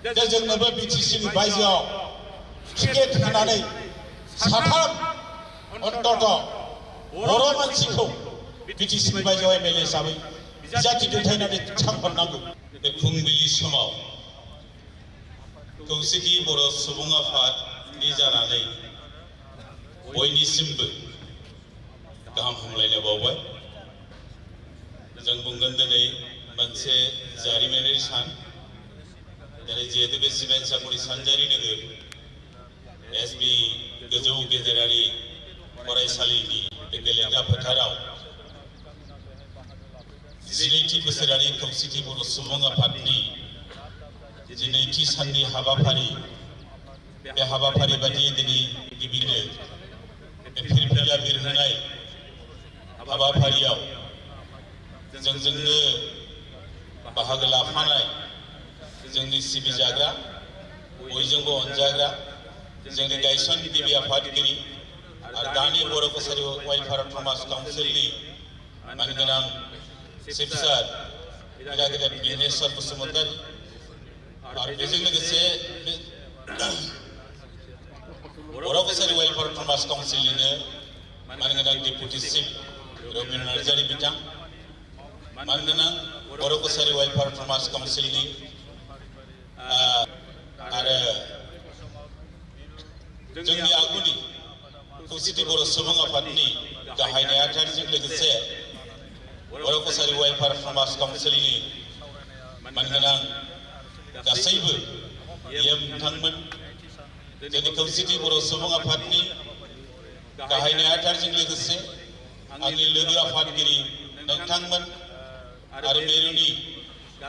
दा जोंनोबो बिटिसिनि बायजोआव टिकेट होनानै साथाम अन्तत बर' मानसिखौ बिटिसिनि बायजोआव एमएलए हिसाबै बिजाथि दैथायनानै थिसनहरनांगौ। बे फुंबिलि समाव खौसेथि बर' सुबुं आफादनि जानानै बयनिसिमबो गाहाम हामलायनाय बावबाय। जों बुंगोन दिनै मोनसे जारिमिनारि सान। दिनै जिहेतु बे सिमेन्ट सापरि सानजारि नोगोर एसबि गोजौ गेजेरारि फरायसालिनि बे गेलेग्रा फोथाराव 12थि बोसोरारि खौसेथि बर' सुबुं आफादनि 12थि साननि हाबाफारि, बे हाबाफारि बायदियै दिनै गिबिनो बे फिरफिला बिरहोनाय हाबाफारियाव जोंजोंनो बाहागो लाफानाय जोंनि सिबिजाग्रा, बयजोंबो अनजाग्रा जोंनि गायसनगिरि आफादगिरि आरो दानि बर' कसारि वेलफेयार थमास काउन्सिलनि मानगोनां चिफ सार गेदेर बिनेश्वर बसुमतारी आरो बेजों लोगोसे बर' कसारि वेलफेयार थमास काउन्सिलनिनो मानगोनां डेपुटि चिफ रबिन्द्र नार्जारी बिथां, मानगोनां बर' कसारि वेलफेयार थमास काउन्सिलनि आरो जोंनि आगुनि खौसेथि बर' सुबुं आफादनि गाहाय नेहाथारिजों लोगोसे बर' कसारि वेलफेयार थमास काउन्सिलनि मानगोनां गासैबो बिथांमोन, जोंनि खौसेथि बर' सुबुं आफादनि गाहाय नेहाथारिजों लोगोसे आंनि लोगो आफादगिरि नोंथांमोन आरो मिरुनि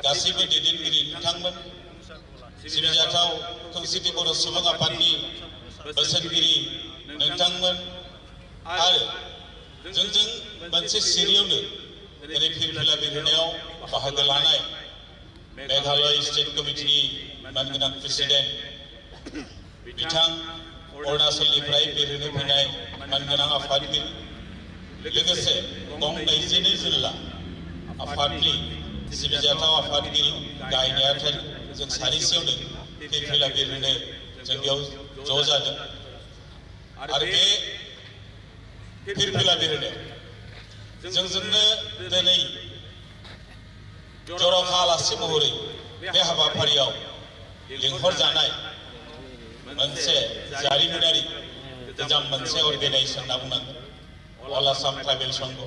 गासैबो दैदेनगिरि नोंथांमोन, सिबिजाथाव खौसेथि बर' सुबुं आफादनि बोसोनगिरि नोंथांमोन आरो जोंजों मोनसे सिरियावनो दिनै फिरफिला बिरहोनायाव बाहागो लानाय मेघालय स्टेट कमिटिनि मानगोनां प्रेसिडेन्ट बिथां, अरुणाचलनिफ्राय बिरहोनो फैनाय मानगोनां आफादगिरि, लोगोसे गं 22 जिल्ला आफादनि सिबिजाथाव आफादगिरि गाहाय नेहाथारि जों सारिसेयावनो फिरफिला बिरहोनो जों बेयाव ज' जादों। आरो बे फिरफिला बिरहोनायाव जोंजोंनो दिनै जर'खा आलासि महरै बे हाबाफारियाव लिंहरजानाय मोनसे जारिमिनारि गोजाम मोनसे अर्गेनाइजेसन होनना बुंनांगोन, अल आसाम ट्राइबेल संघ,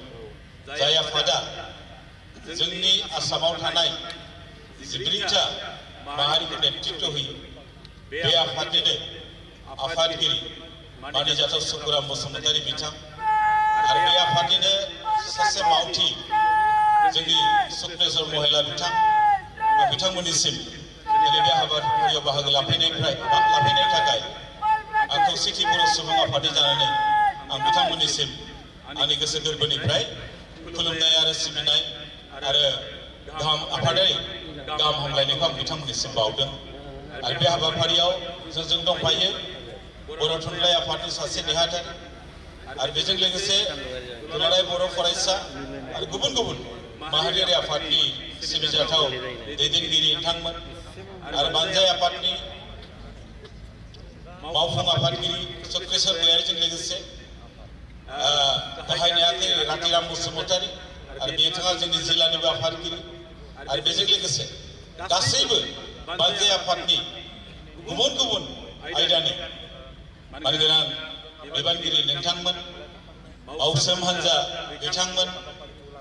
जाय आफादा जोंनि आसामाव थानाय 14टा माहारिखौ नेतृत्व होयो। बे आफादनिनो आफादगिरि मानिजाथाव सुकुराम बसुमतारी बिथां आरो बे आफादनिनो सासे मावथि जोंनि सुक्नेश्वर महिला बिथांमोननिसिम दिनै बे हाबाफारियाव बाहागो लाफैनायनि थाखाय आं खौसेथि बर' सुबुं आफादनि जानानै आं बिथांमोननिसिम आंनि गोसो गोरबोनिफ्राय खुलुमनाय आरो सिबिनाय आरो आफादारि गाहाम हामलायनायखौ आं बिथांमोननिसिम बावदों। आरो बे हाबाफारियाव जोंजों दंफायो बर' थुनलाइ आफादनि सासे नेहाथारि आरो बेजों लोगोसे दुलाराय बर' फरायसा आरो गुबुन गुबुन माहारियारि आफादनि सिबिजाथाव दैदेनगिरि नोंथांमोन आरो बानजाय आफादनि मावफुं आफादगिरि चक्रेश्वर गयारीजों लोगोसे गाहाय नेहाथारि रातिराम बसुमतारी आरो बिथाङा जोंनि जिल्लानिबो आफादगिरि आरो बेजों लोगोसे गासैबो बानजाय आफादनि गुबुन गुबुन आयदानि मानगोनां बिबानगिरि नोंथांमोन, मावसोम हान्जा बिथांमोन,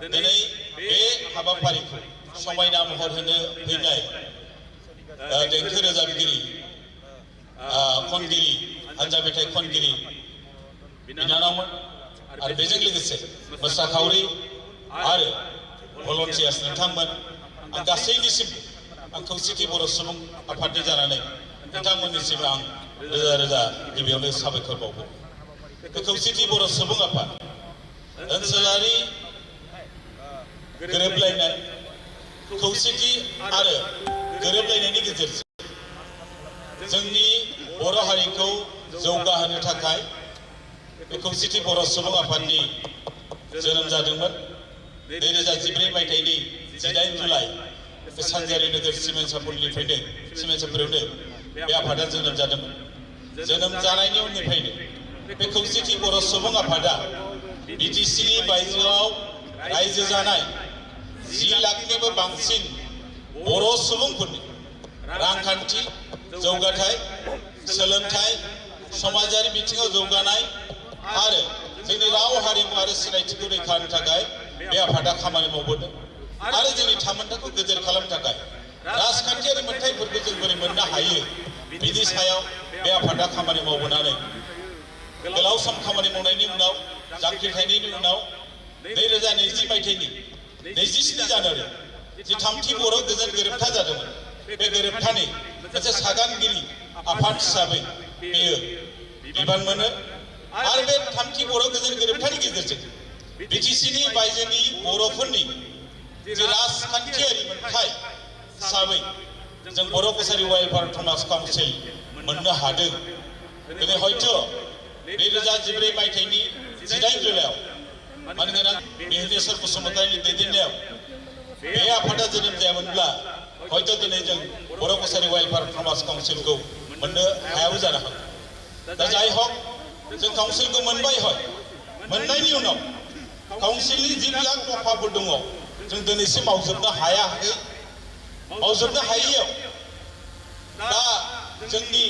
दिनै बे हाबाफारिखौ समायना महर होनो फैनाय देंखो रोजाबगिरि, खनगिरि, हान्जा मेथाइ खनगिरि बिनानावमोन आरो बेजों लोगोसे मोसाखावरि आरो भलन्टियार्स नोंथांमोन, आं गासैनिसिम आं खौसेथि बर' सुबुं आफादनि जानानै नोंथांमोननिसिम आं रोजा रोजा गिबियावनो साबायखर बावो। खौसेथि बर' सुबुं आफाद ओनसोलारि गोरोबलायनाय, खौसेथि आरो गोरोबलायनायनि गेजेरजों जोंनि बर' हारिखौ जौगाहोनो थाखाय बे खौसेथि बर' सुबुं आफादनि जोनोम जादोंमोन। 2014 मायथाइनि 18 जुलाइ बे सानजारि नोगोर सिमेन्सापुरावनो बे आफादा जोनोम जादोंमोन। जोनोम जानायनि उननिफ्रायनो बे खौसेथि बर' सुबुं आफादा बिटिसिनि बायजोआव रायजो जानाय 10 लाखनिबो बांसिन बर' सुबुंफोरनि रांखान्थि जौगाथाय, सोलोंथाय, समाजारि बिथिङाव जौगानाय आरो जोंनि राव हारिमु आरो सिनायथिखौ रैखा होनो थाखाय बे आफादा खामानि मावबोदों आरो जोंनि थामोनथाखौ गेजेर खालामनो थाखाय राजखान्थियारि मोनथायफोरखौ जों बोरै मोननो हायो बिनि सायाव बे आफादा खामानि मावबोनानै गोलाव सम खामानि मावनायनि उनाव जांख्रिथायनि उनाव 2020 मायथाइनि 27 जानुवारि जि थामथि बर' गोजोन गोरोबथा जादोंमोन। बे गोरोबथानि मोनसे सागानगिरि आफाद हिसाबै बेयो बिबान मोनो आरो बे थामथि बर' गोजोन गोरोबथानि गेजेरजों बिटिसिनि बायजोनि बर'फोरनि जि राजखान्थियारि मोनथाय हिसाबै जों बर' कसारि वेलफेयार समाज काउन्सिल मोननो हादों। दिनै हयथ' 2014 मायथाइनि 18 जुलाइआव मानगोनां मिहिनेश्वर बसुमतारीनि दैदेननायाव बे आफादा जोनोम जायामोनब्ला हयथ' दिनै जों बर' कसारि वेलफेयार समाज काउन्सिलखौ मोननो हायाबो जानो हागौ। दा जाय हक जों काउन्सिलखौ मोनबाय हय, मोननायनि उनाव काउन्सिलनि जिबिलाक दफाफोर दङ जों दिनैसिम मावजोबनो हायाखै। मावजोबनो हायैयाव दा जोंनि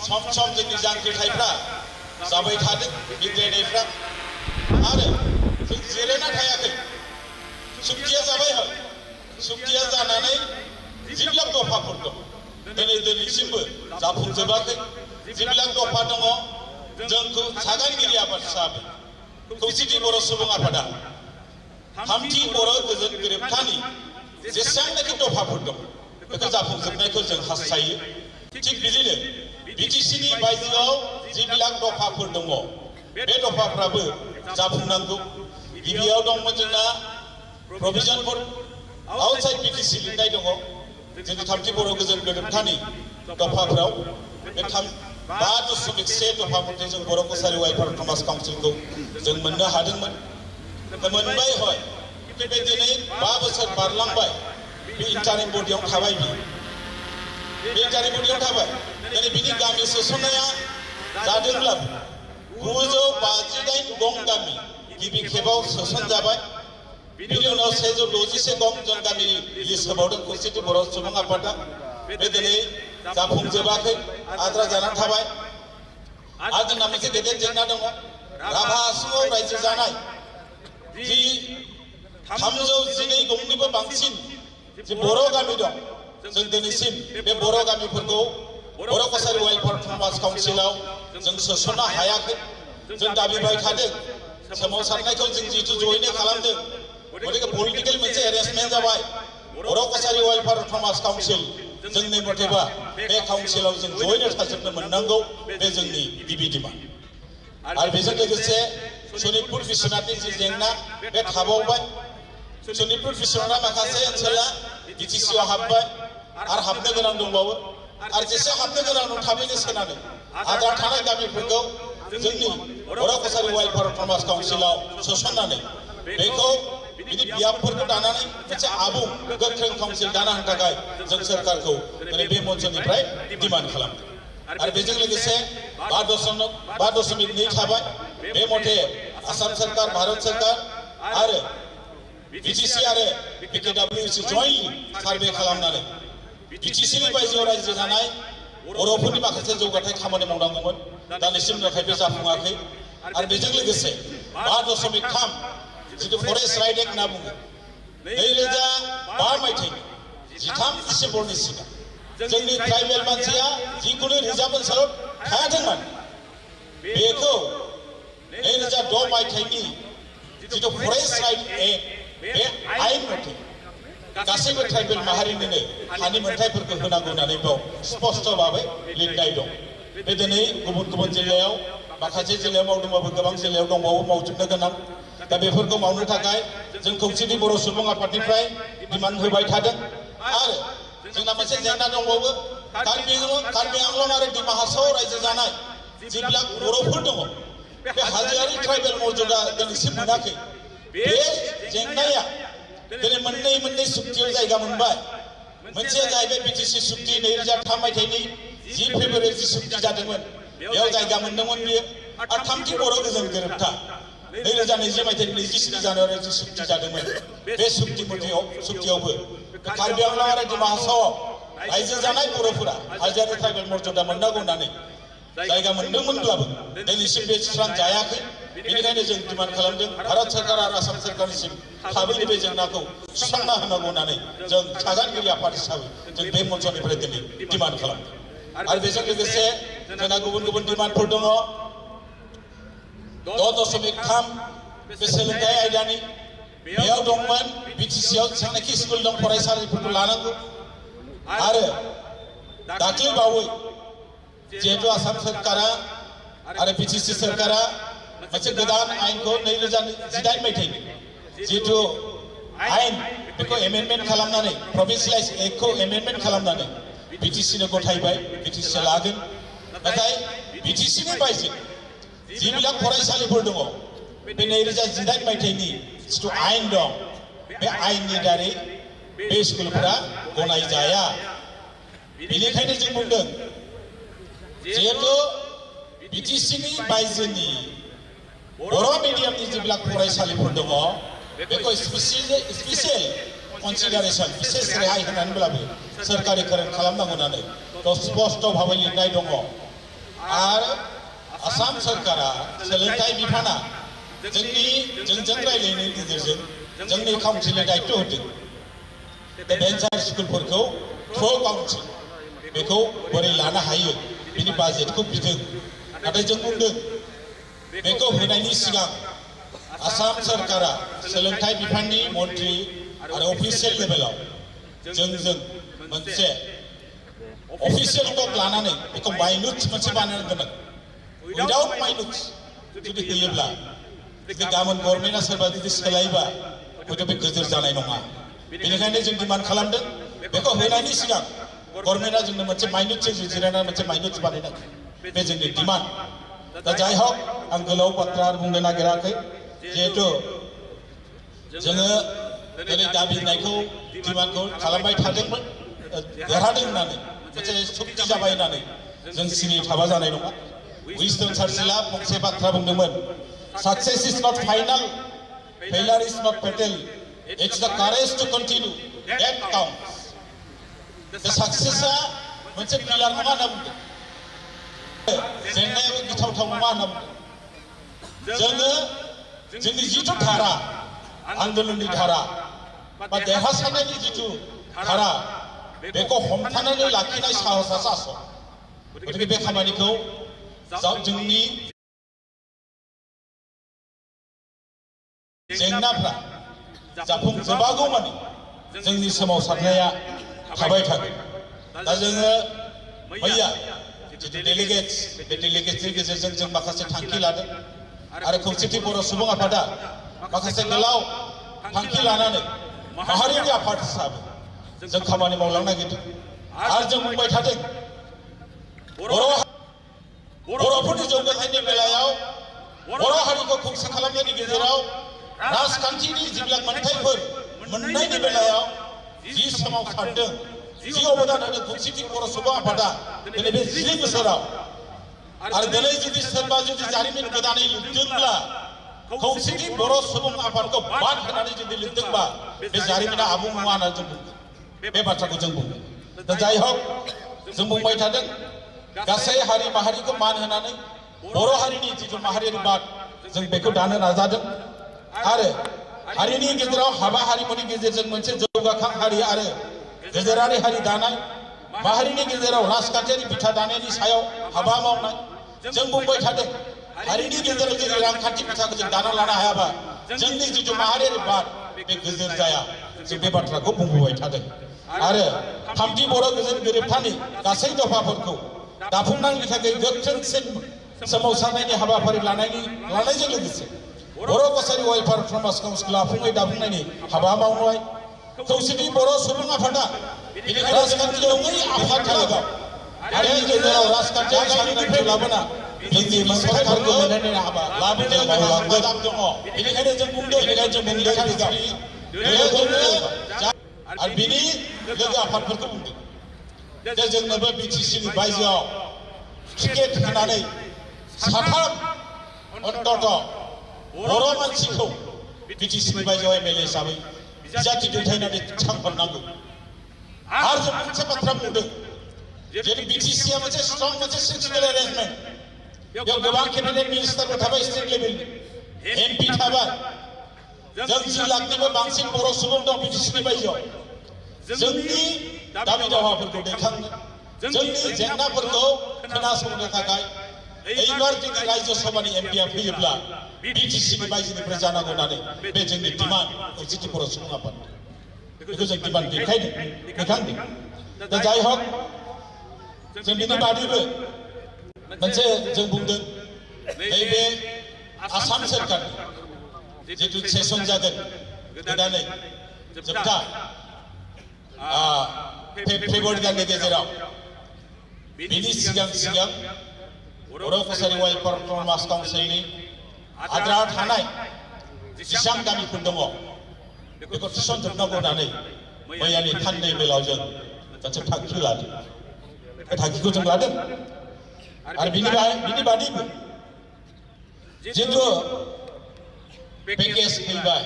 सम सम जोंनि जांख्रिथायफ्रा जाबाय थादों, बिग्रायनायफ्रा आरो जों जिरायना थायाखै। सुक्तिया जाबाय हय, सुक्तिया जानानै जिबिलाक दफाफोर दं दिनैसिमबो जाफुंजोबाखै। जिबिलाक दफा दङ जोंखौ सागानगिरि आफाद हिसाबै खौसेथि बर' सुबुं आफादा थामथि बर' गोजोन गोरोबथानि जेसेबांनाखि दफाफोर दं बेखौ जाफुंजोबनायखौ जों हास्थायो। थिग बिदिनो बिटिसिनि बायजोआव जिबिलाक दफाफोर दङ बे दफाफ्राबो जाफुंनांगौ। गिबियाव दंमोन जोंना प्रभिजन फर आउटसाइड बिटिसि लिरनाय दङ जोंनि थामथि बर' गोजोन गोरोबथानि दफाफ्राव। बे 5.1 दफा मथे जों बर' कसारि वेलफेयार समाज काउन्सिलखौ जों मोननो हादोंमोन। मोनबाय हय, बे दिनै 5 बोसोर बारलांबाय। बे इन्टारिम बडियाव थाबाय, बे इन्टारिम बडियाव थाबाय। दिनै बिनि गामि सोसननाया जादोंब्लाबो 958 गं गामि गिबि खेबाव सोसनजाबाय। बिनि उनाव 161 गं जों गामि लिस्ट होबावदों खौसेथि बर' सुबुं आफादा। बे दिनै जाफुंजोबाखै, आद्रा जानानै थाबाय। आरो जोंना मोनसे गेदेर जेंना दङ, राभा आसुआव रायजो जानाय जि 312 गंनिबो बांसिन जि बर' गामि दं। जों दिनैसिम बे बर' गामिफोरखौ बर' कसारि वेलफेयार समाज काउन्सिलाव जों सोसननो हायाखै। जों दाबिबाय थादों, सोमावसारनायखौ जों जिहेतु जयैनो खालामदों, गतिके पलिटिकेल मोनसे एरेन्जमेन्ट जाबाय बर' कसारि वेलफेयार समाज काउन्सिल। जोंनि मथेबा बे काउन्सिलाव जों जयैनो थाजोबनो मोननांगौ, बे जोंनि गिबि डिमान्ड। आरो बेजों लोगोसे सनितपुर बिश्वनाथनि जि जेंना बे थाबावबाय। सनितपुर बिश्वनाथआ माखासे ओनसोला बिटिसिआव हाबबाय आरो हाबनो गोनां दंबावो। आरो जेसे हाबनो गोनां दं थाबैनो सोनानै आद्रा थानाय गामिफोरखौ जोंनि बर' कसारि वेलफेयार समाज काउन्सिलाव सोसननानै बेखौ बिदि बियाबफोरखौ दानानै मोनसे आबुं गोख्रों काउन्सिल दाना होनो थाखाय जों सोरखारखौ दिनै बे मन्चनिफ्राय डिमान्ड खालामदों। आरो बेजों लोगोसे 5.2 थाबाय। बे मथे आसाम सरकार, भारत सरकार आरो बिटिसि आरो बिकेडब्लिउसि जयेन्टलि सार्भे खालामनानै बिटिसिनि बायजोआव रायजो जानाय बर'फोरनि माखासे जौगाथाय खामानि मावनांगौमोन, दानिसिम नाथाय बे जाफुङाखै। आरो बेजों लोगोसे 5.3 जितु फरेस्ट राइट एक्ट होनना बुङो 2005 मायथाइनि 13 डिसेम्बरनि सिगां जोंनि ट्राइबेल मानसिया जिखुनु रिजार्भ ओनसोलाव थायाथोंमोन बेखौ 2006 मायथाइनि जितु फरेस्ट राइट एक्ट बे आयेन मथे गासैबो ट्राइबेल माहारिनोनो हानि मोनथायफोरखौ होनांगौ होननानै बेयाव स्पष्ट भाबै लिरनाय दं। बे दिनै गुबुन गुबुन जिल्लायाव माखासे जिल्लायाव मावदोंबाबो गोबां जिल्लायाव दंबावो मावजोबनो गोनां। दा बेफोरखौ मावनो थाखाय जों खौसेथि बर' सुबुं आफादनिफ्राय डिमान्ड होबाय थादों। आरो जोंना मोनसे जेंना दंबावो, कार्बि आंलं आरो डिमा हासावआव रायजो जानाय जिबिलाक बर'फोर दङ, बे हाजोआरि ट्राइबेल मर्यादा दिनैसिम मोनाखै। बे जेंनाया दिनै मोननै सुक्तियाव जायगा मोनबाय। मोनसेया जाहैबाय बिटिसि सुक्ति 2003 मायथाइनि 10 फेब्रुवारि जि सुक्ति जादोंमोन बेयाव जायगा मोनदोंमोन बियो आरो थामथि बर' गोजोन गोरोबथा 2020 मायथाइनि 27 जानुवारि जि सुक्ति जादोंमोन बे सुक्तियावबो कार्बि आंलं आरो डिमा हासावआव रायजो जानाय बर'फोरा हाजोआरि ट्राइबेल मर्यादा मोननांगौ होननानै जायगा मोनदोंमोनब्लाबो दिनैसिम बे सुस्रां जायाखै बेनिखायनो जों डिमान्ड खालामदों भारत सरकार आरो आसाम सरकारनिसिम थाबैनो बे जेंनाखौ सुस्रांना होनांगौ होननानै जों सागानगिरि आफाद हिसाबै जों बे मन्चनिफ्राय दिनै डिमान्ड खालामदों आरो बेजों लोगोसे जोंना गुबुन गुबुन डिमान्डफोर दङ 6.3 बे सोलोंथाइ आयदानि बेयाव दंमोन बिटिसिआव जेसेबांनाखि स्कुल दं फरायसालिफोरखौ लानांगौ आरो दाख्लै बावै जिहेतु आसाम सरकारा आरो बिटिसि सरकारा मोनसे गोदान आयेनखौ 2018 मायथाइनि जिहेतु आयेन बेखौ एमेन्डमेन्ट खालामनानै प्रभिन्सियेलाइज एक्टखौ एमेन्डमेन्ट खालामनानै बिटिसिनो गथायबाय बिटिसिआ लागोन नाथाय बिटिसिनि बायजो जिबिलाक फरायसालिफोर दङ बे 2018 मायथाइनि जिथु आयेन दं बे आयेननि दारै बे स्कुलफोरा गनायजाया बेनिखायनो जों बुंदों जिहेतु बिटिसिनि बायजोनि बर' मिडियामनि जिबिलाक फरायसालिफोर दङ बेखौ स्पेसियेल कनसिडारेसन बिसेस रेहाय होनानैब्लाबो सोरखारिकरण खालामनांगौ होननानै स्पष्ट भाबै लिरनाय दङ आरो आसाम सरकारा सोलोंथाइ बिफाना जोंजों रायलायनायनि गेजेरजों जोंनि काउन्सिलनि दायित्व होदों बे भेन्सार स्कुलफोरखौ थ्र' काउन्सिल बेखौ बोरै लानो हायो बिनि बाजेटखौ बिदों नाथाय जों बुंदों बेखौ होनायनि सिगां आसाम सरकारा सोलोंथाइ बिफाननि मन्थ्रि आरो अफिसियेल लेभेलाव जोंजों मोनसे अफिसियेल टक लानानै बेखौ माइनुट्स मोनसे बानायनो गोनां उइदाउट माइनुट्स जुदि होयोब्ला गाबोन गभर्नमेन्टआ सोरबा जुदि सोलायोबा हयथ' बे गोजोर जानाय नङा बेनिखायनो जों डिमान्ड खालामदों बेखौ होनायनि सिगां गभर्नमेन्टआ जोंनो मोनसे माइनुट्सजों जिरायनानै मोनसे माइनुट्स बानायनांगौ बे जोंनि डिमान्ड दा जाय हक आं गोलाव बाथ्रा बुंनो नागिराखै जिहेतु जोङो दिनै दाबिनायखौ डिमान्डखौ खालामबाय थादोंमोन देरहादों होननानै मोनसे सुक्ति जाबाय होननानै जों सिरि थाबा जानाय नङा उइस्टन चार्चिलआ फंसे बाथ्रा बुंदोंमोन success is not final failure is not fatal it's the courage to continue that counts the सक्सेसआ मोनसे पिलार नङा होनना बुंदों जेंनायाबो गिथावथाव नङा होनना बुंदों जोङो जोंनि जिथु धारा आन्दोलननि धारा बा देरहासारनायनि जिथु धारा बेखौ हमथानानै लाखिनाय साहसआ आसल गतिके बे खामानिखौ जोंनि जेंनाफ्रा जाफुंजोबागौमानि जोंनि सोमावसारनाया थाबाय थागोन दा जोङो मैया जितु डेलिगेट्स बे डेलिगेट्सनि गेजेरजों जों माखासे थांखि लादों आरो खौसेथि बर' सुबुं आफादा माखासे गोलाव थांखि लानानै माहारियारि आफाद हिसाबै जों खामानि मावलांनो नागिरदों आरो जों बुंबाय थादों बर'फोरनि जौगाथायनि बेलायाव बर' हारिखौ खौसे खालामनायनि गेजेराव राजखान्थिनि जिबिलाक मोनथायफोर मोननायनि बेलायाव जि सोमावसारदों जि अबदान होदों खौसेथि बर' सुबुं आफादा दिनै बे 10 बोसोराव आरो दिनै जुदि सोरबा जुदि जारिमिन गोदानै लिरदोंब्ला खौसेथि बर' सुबुं आफादखौ बाद होनानै जुदि लिरदोंबा बे जारिमिना आबुं नङा होनना जों बुंदों बे बाथ्राखौ जों बुंदों दा जाय हक जों बुंबाय थादों गासै हारि माहारिखौ मान होनानै बर' हारिनि जिथु माहारियारि बाद जों बेखौ दानो नाजादों आरो हारिनि गेजेराव हाबा हारिमुनि गेजेरजों मोनसे जौगाखां हारि आरो गेजेरारि हारि दानाय माहारिनि गेजेराव राजखान्थियारि बिथा दानायनि सायाव हाबा मावनाय जों बुंबाय थादों हारिनि गेजेराव जुदि रांखान्थि बिथाखौ जों दाना लानो हायाबा जोंनि जिथु माहारियारि बाद बे गोजोर जाया जों बे बाथ्राखौ बुंबोबाय थादों आरो थामथि बर' गोजोन गोरोबथानि गासै दफाफोरखौ दाफुंनायनि थाखाय गोख्रोंसिन सोमावसारनायनि हाबाफारि लानायजों लोगोसे बर' कसारि वेलफेयार समाज काउन्सिल आफुङै दाफुंनायनि हाबा मावनाय खौसेथि बर' सुबुं आफादा बेनिखायनो राजखान्थि नङै आफाद खालामो आरो गेजेराव राजखान्थियारि सांग्रांथि लाबोना जोंनि सरकारखौ मोननायनि हाबा लाबोनो मावलांगोन दङ बेनिखायनो जों बुंदों आरो बिनि लोगो आफादफोरखौ बुंदों जे जोंनोबो बिटिसिनि बायजोआव टिकेट होनानै साथाम अन्तत बर' मानसिखौ बिटिसिनि बायजोआव एमएलए हिसाबै बिजाथि दैथायनानै थिखांहरनांगौ। आरो जों मोनसे बाथ्रा बुंदों जे बिटिसिआ मोनसे स्ट्रं मोनसे सेक्सुयेल एरेन्जमेन्ट, बेयाव गोबां केबिनेट मिनिस्टारबो थाबाय, स्टेट लेभेल एमपि थाबाय। जों 10 लाखनिबो बांसिन बर' सुबुं दं बिटिसिनि बायजोआव। जोंनि दाबि दावाफोरखौ दैखांनो, जोंनि जेंनाफोरखौ खोनासंनो थाखाय एबार जोंनि रायजो सभानि एमपिआ फैयोब्ला बिटिसिनि बायजोनिफ्राय जानांगौ होननानै बे जोंनि डिमान्ड खौसेथि बर' सुबुं आफाद, बेखौ जों डिमान्ड दैखांदों। दा जाय हक, जों बिनि बादैबो मोनसे जों बुंदों नैबे आसाम सोरखार जितु सेसन जागोन गोदानै जोबथा फेब्रुवारि दाननि गेजेराव, बिनि सिगां बर' कसारि वेलफेयार प्रमास काउन्सिलनि आद्रा थानाय जेसेबां गामिफोर दङ बेखौ थिसनजोबनांगौ होननानै मैयानि थान्दै बेलाव जों मोनसे थांखि लादों। बे थांखिखौ जों लादों। आरो बिनि बादैबो जितु पेकेज फैबाय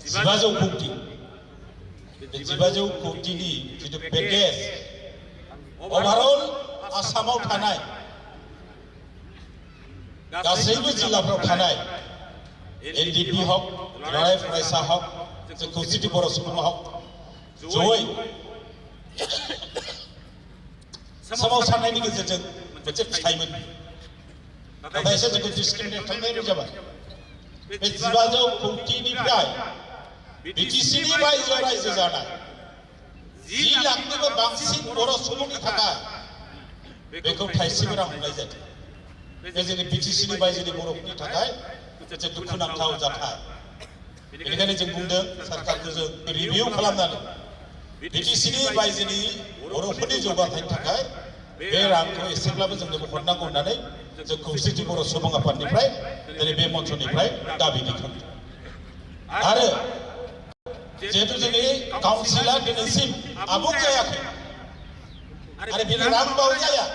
1500 कौटि, बे 1500 कौटिनि जितु पेकेज ओभारअल आसामाव थानाय गासैबो जिल्लाफ्राव थानाय एनडिपि हक, दुलाराय फरायसा हक, जों खौसेथि बर' सुबुं हक जयै सोमावसारनायनि गेजेरजों मोनसे फिथाइमोन। नाथाय एसे जोंखौ डिसक्रिमिनेट खालामनाय जाबाय। बे 1500 कौटिनिफ्राय बिटिसिनि बायजोआव रायजो जानाय 10 लाखनिबो बांसिन बर' सुबुंनि थाखाय बेखौ थाइसेबो रां हरनाय जादों। बे जोंनि बिटिसिनि बायजोनि बर'फोरनि थाखाय मोनसे दुखुनांथाव जाथाय। बेनिखायनो जों बुंदों सरकारखौ जों रिभिउ खालामनानै बिटिसिनि बायजोनि बर'फोरनि जौगाथायनि थाखाय बे रांखौ एसेब्लाबो जोंनो हरनांगौ होननानै जों खौसेथि बर' सुबुं आफादनिफ्राय दिनै बे मन्थ्रनिफ्राय दाबि दैखांदों। आरो जिहेतु जोंनि काउन्सिला दिनैसिम आबुं जायाखै आरो बिनि रां बावजाया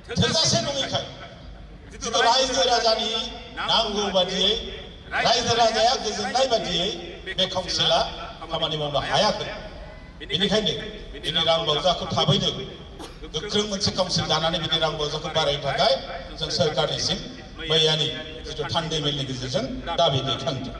थोजासे नङैखाय जितु रायजो राजानि नांगौ बादियै, रायजो राजाया गोजोननाय बादियै बे काउन्सिला खामानि मावनो हायाखै। बेनिखायनो बिनि रां बावजाखौ थाबैनो गोख्रों मोनसे काउन्सिल दानानै बिनि रां बावजाखौ बारायनो थाखाय जों सोरखारनिसिम मैयानि जितु थान्दै मेलनि गेजेरजों दाबि दैखांदों।